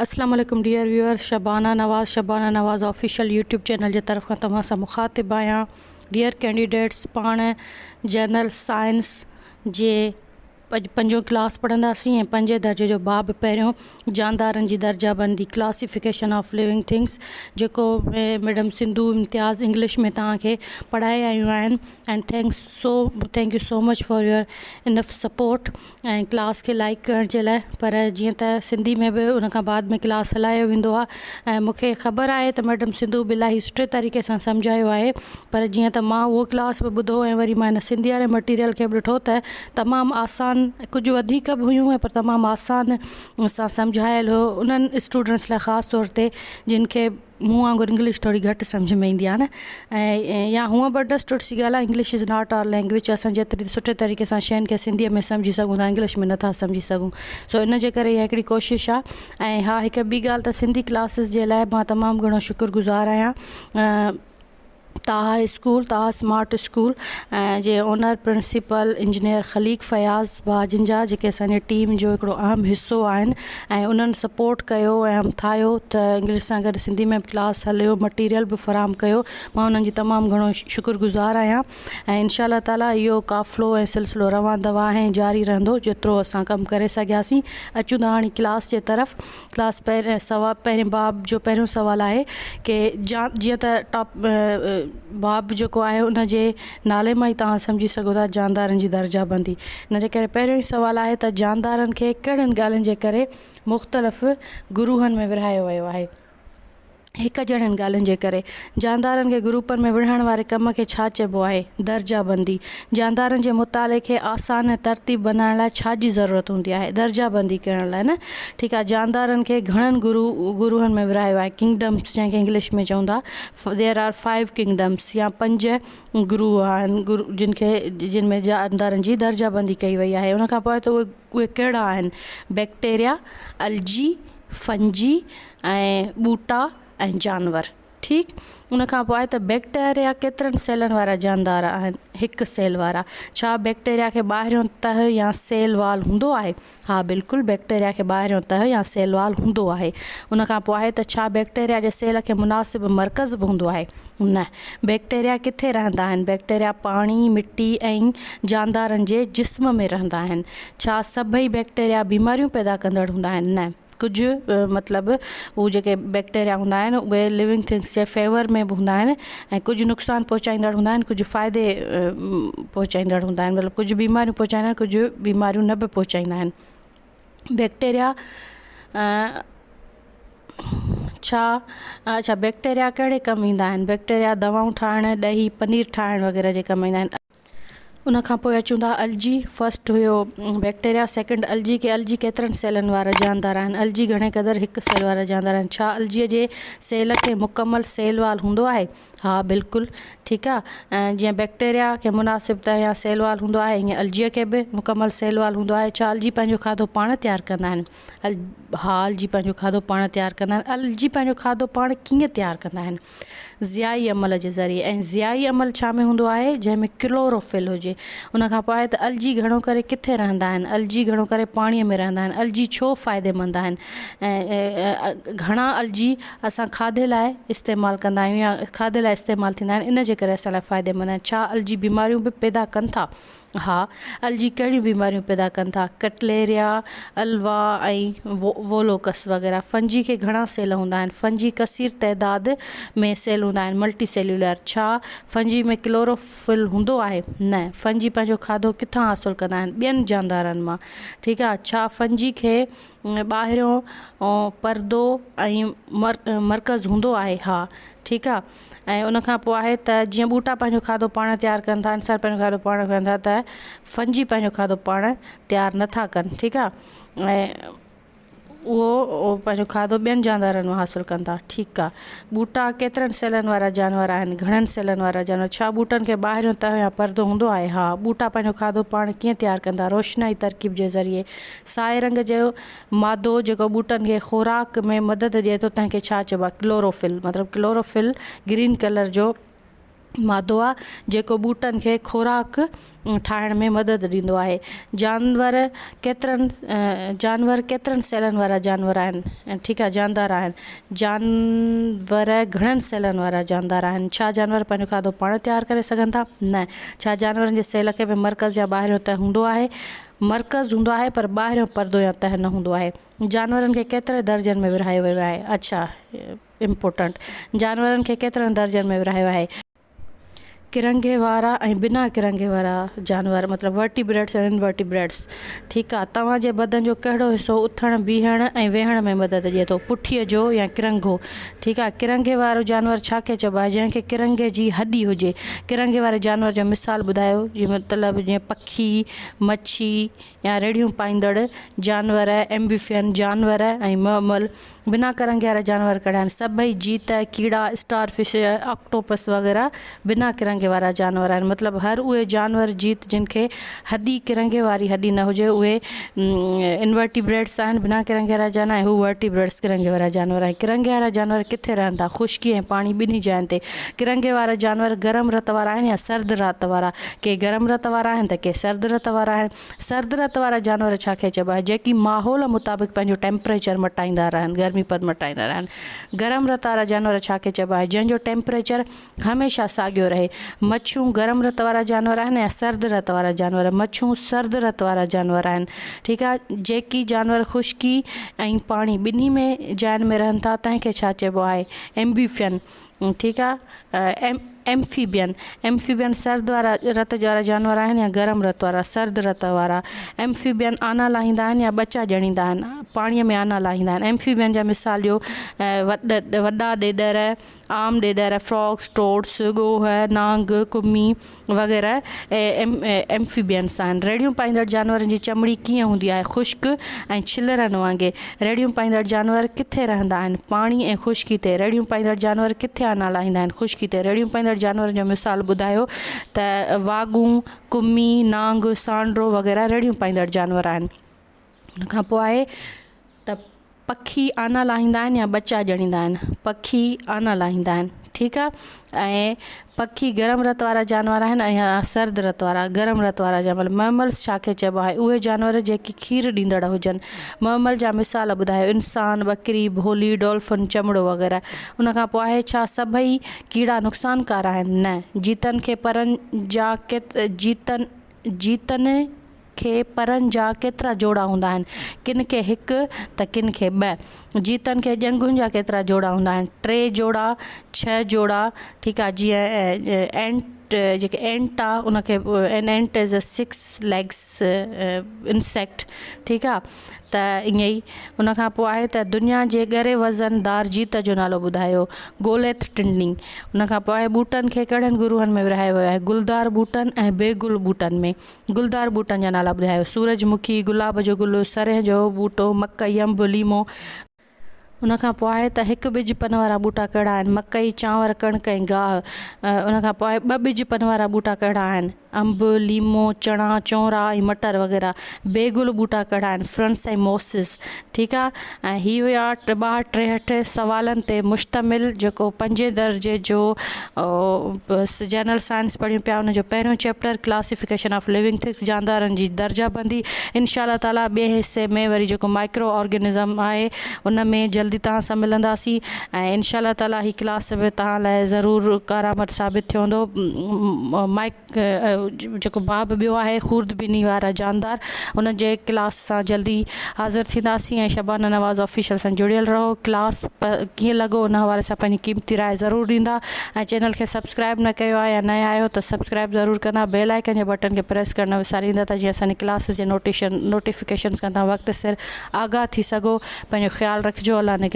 اسلام عليڪم dear viewers Shabana Nawaz Shabana Nawaz official YouTube channel جي طرف کان توهان سان مخاطب آهيان ڊيئر ڪينڊيڊيٽس پاڻ جنرل سائنس جي اڄ پنجون ڪلاس پڙهنداسين ۽ پنجين درجي جو باب پهريون جاندارن جي درجه بندي ڪلاسيفڪيشن آف لونگ ٿنگس جيڪو ميڊم سنڌو امتياز انگلش ۾ توهان کي پڙهائي آيون آهن ۽ thanks so thank you so much for your enough support ۽ class کي لائيڪ ڪرڻ جي لاء پر جيئن ته سنڌي ۾ به ان کان بعد ۾ ڪلاس هلايو ويندو آهي ۽ مون کي خبر آهي ته ميڊم سنڌو به الاهي سٺي طريقي سان سمجهايو آهي پر جيئن ته مان اهو ڪلاس به ٻڌو ۽ وري مان هن سنڌي واري مٽيريل کي به ڏٺو ته تمام آسان ڪجهه وڌيڪ به هيون پر تمام آسان سان سمجهايل هو انهن اسٽوڊنٽس لاء خاص طور تي جن کي مون وانگر انگلش ٿوري گهٽ سمجهه ۾ ايندي آهي نه ۽ يا هونء به انڊرسٽوڊ سي ڳالهه آهي English is not R language اسان جيتري سٺي طريقي سان شين کي سنڌيء ۾ سمجهي سگهون ٿا انگلش ۾ نٿا سمجهي سگهون سو ان جي ڪري اها هڪڙي ڪوشش آهي ۽ ها هڪ ٻي ڳالهه ته سنڌي ڪلاسز جي لاء مان تمام گهڻو شڪر گذار آهيان Taha school Taha smart school جي owner principal engineer Khaliq Fayaz ڀاء جن جا جيڪي اسان جي ٽيم جو هڪڙو اهم حصو آهن ۽ انهن سپورٽ ڪيو ۽ همٿايو ته انگلش سان گڏ سنڌي ۾ به ڪلاس هليو مٽيريل به فراهم ڪيو مان انهن جي تمام گهڻو شڪر گذار آهيان ۽ انشاء الله تعالي اهو قافلو ۽ سلسلو روان دوان آهي ۽ جاري رهندو جيترو اسان ڪم ڪري سگهياسين اچون ٿا هاڻي ڪلاس جي طرف ڪلاس پهرين سوا پهرين باب جو پهريون سوال آهي ڪي جا جيئن ته ٽاپ باب جيڪو آهي ان جي نالي مان ئي توهان سمجهي سگهو ٿا جاندارن جي درجه بندي ان جي ڪري پهريون ئي سوال آهي ته جاندارن کي ڪهڙين ڳالهين جي ڪري مختلف گروهن ۾ ورهايو ويو آهي هڪ جهڙين ڳالهين جي ڪري جاندارن کي گروپن ۾ وڙهڻ واري ڪم کي ڇا چئبو آهي؟ درجه بندي. جاندارن جي مطالعي کي آسان ۽ ترتيب بنائڻ لاء ڇا جي ضرورت هوندي آهي؟ درجه بندي ڪرڻ لاء نه؟ ٺيڪ آهي جاندارن کي گهڻن گروهن ۾ ورهايو آهي ڪنگڊمس جنهن کي انگلش ۾ چون ٿا There are five Kingdoms يا پنج گروهه آهن جن کي جن ۾ جاندارن جي درجه بندي ڪئي وئي آهي ان کان پوء ته اهي ڪهڙا آهن؟ بيڪٽيريا، الجي، فنجي ۽ ٻوٽا ۽ جانور ٺيڪ ان کان پوء آهي ته بيڪٽيريا ڪيترن سيلن وارا جاندار آهن هڪ سيل وارا ڇا بيڪٽيريا کي ٻاهريون تهه يا سيل وال هوندو آهي ها بلڪل بيڪٽيريا کي ٻاهريون تهه يا سيل وال هوندو آهي ان کان پوء آهي ته ڇا بيڪٽيريا جي سيل کي مناسب مرڪز به هوندو آهي نه بيڪٽيريا ڪٿي رهندا آهن بيڪٽيريا پاڻي مٽي ۽ جاندارن جي جسم ۾ رهندا آهن ڇا سڀئي بيڪٽيريا بيماريون پيدا ڪندڙ هوندا آهن نه ڪجهه مطلب هو جيڪي بيڪٽيريا هوندا آهن اهي لونگ ٿنگس جي فيور ۾ به هوندا آهن ۽ ڪجهه نقصان پهچائيندڙ هوندا آهن ڪجهه فائدي پهچائيندڙ هوندا آهن مطلب ڪجهه بيماريون پهچائيندا آهن ڪجهه بيماريون نه به پهچائيندا آهن بيڪٽيريا ڇا اڇا بيڪٽيريا ڪهڙي ڪم ايندا آهن بيڪٽيريا دوائون ٺاهڻ ڏهي پنير ٺاهڻ وغيره جي ڪم ايندا آهن ان کان پوء اچون ٿا الجي فرسٽ هيو بيڪٽيريا سيڪنڊ الجي کي الجي ڪيترن سيلن وارا جاندار آهن الجي گهڻي قدر هڪ سيل وارا جاندار آهن ڇا الجي جي سيل کي مڪمل سيل وال هوندو آهي ها بلڪل ٺيڪ آ ۽ جيئن بيڪٽيريا کي مناسب ته يا سيل وال هوندو آهي ائين الجي کي به مڪمل سيل وال هوندو آهي ڇا الجي پنهنجو کاڌو پاڻ تيار ڪندا آهن ها الجي پنهنجو کاڌو پاڻ تيار ڪندا آهن الجي پنهنجو کاڌو پاڻ ڪيئن تيار ڪندا آهن ضيائي عمل جي ذريعي ۽ ضيائي عمل ڇا ۾ هوندو آهي جنهن ۾ ڪلوروفل هجي ان کان پوء آهي ته الجي گهڻو ڪري ڪٿي رهندا آهن الجي گهڻو ڪري پاڻي ۾ رهندا آهن الجي ڇو فائديمند آهن ۽ گهڻا الجي اسان کاڌي لاء استعمال ڪندا آهيون يا کاڌي لاء استعمال ٿيندا آهن ان جي ڪري اسان لاء فائديمند آهن ڇا الجي بيماريون به پيدا ڪن ٿا ها، الجي ڪهڙيون بيماريون پيدا ڪن ٿا؟ ڪٽليريا، الوا ۽ وولوڪس وغيره. فنجي کي گهڻا سيل هوندا آهن؟ فنجي ڪثير تعداد ۾ سيل هوندا آهن، ملٽي سيلولر. ڇا فنجي ۾ ڪلوروفل هوندو آهي؟ نه. فنجي پنهنجو کاڌو ڪٿان حاصل ڪندا آهن؟ ٻين جاندارن مان. ٺيڪ آهي. ڇا فنجي کي ٻاهريون پردو ۽ مرڪز هوندو آهي؟ ها. ٺيڪ آ ۽ ان کان پوء آهي ته جيئن ٻوٽا پنهنجو کاڌو پاڻ تيار ڪن ٿا انسان پنهنجو کاڌو پاڻ ڪن ٿا ته فنجي پنهنجو کاڌو پاڻ تيار نٿا ڪن ٺيڪ آ ۽ اهو پنهنجو کاڌو ٻين جاندارن مان حاصل ڪن ٿا ٺيڪ آ ٻوٽا ڪيترن سيلن وارا جانور آهن گهڻن سيلن وارا جانور ڇا ٻوٽن کي ٻاهريون تهه يا پردو هوندو آهي ها ٻوٽا پنهنجو کاڌو پاڻ ڪيئن تيار ڪن ٿا روشنائي ترڪيب جي ذريعي سائي رنگ جو مادو جيڪو ٻوٽن کي خوراڪ ۾ مدد ڏئي ٿو تنهن کي ڇا چئبو آهي؟ ڪلوروفل مطلب ڪلوروفل گرين ڪلر جو مادو آهي جيڪو ٻوٽن کي خوراڪ ٺاهڻ ۾ مدد ڏيندو آهي. جانور ڪيترن جانور ڪيترن سيلن وارا جانور آهن ٺيڪ آهي جاندار آهن جانور گهڻن سيلن وارا جاندار آهن ڇا جانور پنهنجو کاڌو پاڻ تيار ڪري سگهن ٿا نه ڇا جانورن جي سيل کي به مرڪز يا ٻاهريون تهه هوندو آهي مرڪز هوندو آهي پر ٻاهريون پردو يا تهه نه هوندو آهي جانورن کي ڪيتري درجن ۾ ورهايو ويو آهي اڇا امپورٽنٽ، جانورن کي ڪيترن درجن ۾ ورهايو آهي؟ ڪرنگهي وارا ۽ بنا ڪرنگهي وارا جانور مطلب ورٽيبريٽس ۽ انورٽيبريٽس ٺيڪ آ توهان جي بدن جو ڪهڙو حصو اٿڻ بيهڻ ۽ ويهڻ ۾ مدد ڏئي ٿو پٺيء جو يا ڪرنگهو ٺيڪ آ ڪرنگهي وارو جانور ڇا کي چئبو آهي جنهن کي ڪرنگهي جي هڏي هجي ڪرنگهي واري جانور جو مثال ٻڌايو جي مطلب جيئن پکي مڇي يا ريڙهيون پائيندڙ جانور، ايمبيفين جانور ۽ مئمل، بنا ڪرنگهي وارا جانور ڪهڙا آهن؟ سڀئي جيت، ڪيڙا، اسٽار فش، آڪٽوپس وغيره بنا ڪرنگهي وارا جانور آهن. مطلب هر اهي جانور، جيت جن کي هڏي ڪرنگهي واري هڏي نه هجي اهي انورٽيبريٽس آهن، بنا ڪرنگهي وارا جانور ۽ هو ورٽيبريٽس ڪرنگهي وارا جانور آهن. ڪرنگهي وارا جانور ڪٿي رهن ٿا؟ خشڪي ۽ پاڻي ٻنهي جاين تي. ڪرنگهي وارا جانور گرم رت وارا آهن يا سرد رت وارا؟ ڪي گرم رت وارا آهن ته ڪي سرد رت وارا آهن. سرد رت وارا جانور ڇا کي چئبو آهي؟ جيڪي ماحول مطابق پنهنجو ٽيمپريچر مٽائيندا رهن، گرمي پد مٽائيندا رهن. گرم رت وارا جانور ڇا کي چئبو آهي؟ جنهن جو ٽيمپريچر هميشه ساڳيو رهي. مڇيون گرم رت وارا جانور آهن يا سرد رت وارا جانور؟ مڇيون سرد رت وارا جانور آهن. ٺيڪ آهي، جيڪي جانور خشڪي ۽ پاڻي ٻنهي ۾ جاين ۾ رهن ٿا تنهن کي ڇا چئبو آهي؟ ايمبيفين. ٺيڪ آ ايمفيبين ايمفيبين سرد وارا رت وارا جانور آهن يا گرم رت وارا سرد رت وارا ايمفيبين آنا لاهيندا آهن يا ٻچا ڄڻيندا آهن پاڻي ۾ آنا لاهيندا آهن ايمفيبين جا مثال ڏيو وڏا ڏيڏر عام ڏيڏر فراگس ٽوڊس ڳوهه نانگ ڪمي وغيره ايمفيبينس آهن. ريڙهيون پائيندڙ جانورن جي چمڙي ڪيئن هوندي آهي؟ خشڪ ۽ ڇلرن وانگي. ريڙهيون پائيندڙ جانور ڪٿي رهندا آهن؟ پاڻي ۽ خشڪي تي. ريڙهيون پائيندڙ جانور ڪٿي آنا لاهيندا آهن؟ خشڪي تي. ريڙهيون پائيندڙ جانورن جو مثال ٻڌايو ته واڳون، ڪمي، نانگ، سانڊرو وغيره ريڙهيون پائيندڙ جانور آهن. ان کان پوء آهي ته پکي آنا لاهيندا آهن يا ٻچا ڄڻيندا آهن؟ پکي آنا لاهيندا آهن ٺيڪ آ ۽ پکي گرم رت وارا جانور آهن ۽ سرد رت وارا گرم رت وارا جانور مئملس ڇا کي چئبو آهي اهي جانور جيڪي کير ڏيندڙ هجن مئمل جا مثال ٻڌايو انسان ٻڪري ڀولي ڊولفن چمڙو وغيره ان کان پوء آهي ڇا سڀئي ڪيڙا نقصانڪار آهن نه جيتن کي پرن جا ڪيت جيتن جيتن کي پرن جا ڪيترا جوڙا هوندا آهن؟ ڪن کي هڪ ته ڪن کي ٻه. جيتن کي ڄنگهن جا ڪيترا جوڙا هوندا آهن؟ ٽي جوڙا، ڇهه جوڙا، ٺيڪ آهي جيئن اينٽ جيڪي اينٽ آ ان کي an ant is a six legs insect ٺيڪ آ ته ائين ئي ان کان پوء آهي ته دنيا جي ڳري وزن دار جيت جو نالو ٻڌايو گوليٿ ٽنڊي ان کان پوء آهي ٻوٽن کي ڪهڙن گروهن ۾ ورهايو ويو آهي گلدار ٻوٽن ۽ بي گل ٻوٽن ۾ گلدار ٻوٽن جا نالا ٻڌايو. سورج مکي، گلاب جو گل، سرهه جو ٻوٽو، مڪئي، انب، ليمو. ان کان پوء آهي ته هڪ ٻج پن وارا ٻوٽا ڪهڙا آهن؟ مڪئي، چانور، ڪڻڪ ۽ گاهه. ان کان پوء آهي ٻه ٻج پن وارا ٻوٽا ڪهڙا آهن؟ انب، ليمو، چڻا، چونرا ۽ مٽر وغيره. بي گل ٻوٽا ڪهڙا آهن؟ Furnace ۽ Moses. ٺيڪ آ ۽ هي هيا ٻاهٺ ٽيهٺ سوالن تي مشتمل جيڪو پنجين درجي جو جنرل سائنس پڙهيون پيا ان جو پهريون chapter classification of living things جاندارن جي درجه بندي انشاء الله تعالي ٻئي حصي ۾ وري جيڪو مائڪرو آرگنزم آهي ان ۾ جلدي توهان سان ملنداسين ۽ انشاء الله تعالي هي ڪلاس به توهان لاء ضرور ڪارآمد ثابت ٿيندو مائڪ جيڪو باب ٻيو آهي خوردبيني وارا جاندار ان جي ڪلاس سان جلدي حاضر ٿينداسين ۽ شبانه نواز آفيشل سان جڙيل رهو ڪلاس ڪيئن لڳو ان حوالي سان پنهنجي قيمتي راء ضرور ڏيندا ۽ چينل کي سبسڪرائب نه ڪيو آهي يا نيا آهيو ته سبسڪرائب ضرور ڪندا بيل آئيڪن جي بٽن کي پريس ڪرڻ نه وساريندا ته جيئن اسان جي ڪلاسز جي نوٽيشن نوٽيفڪيشنز کان توهان وقت سر آگاهه ٿي سگهو پنهنجو خيال رکجو الله نگهبان.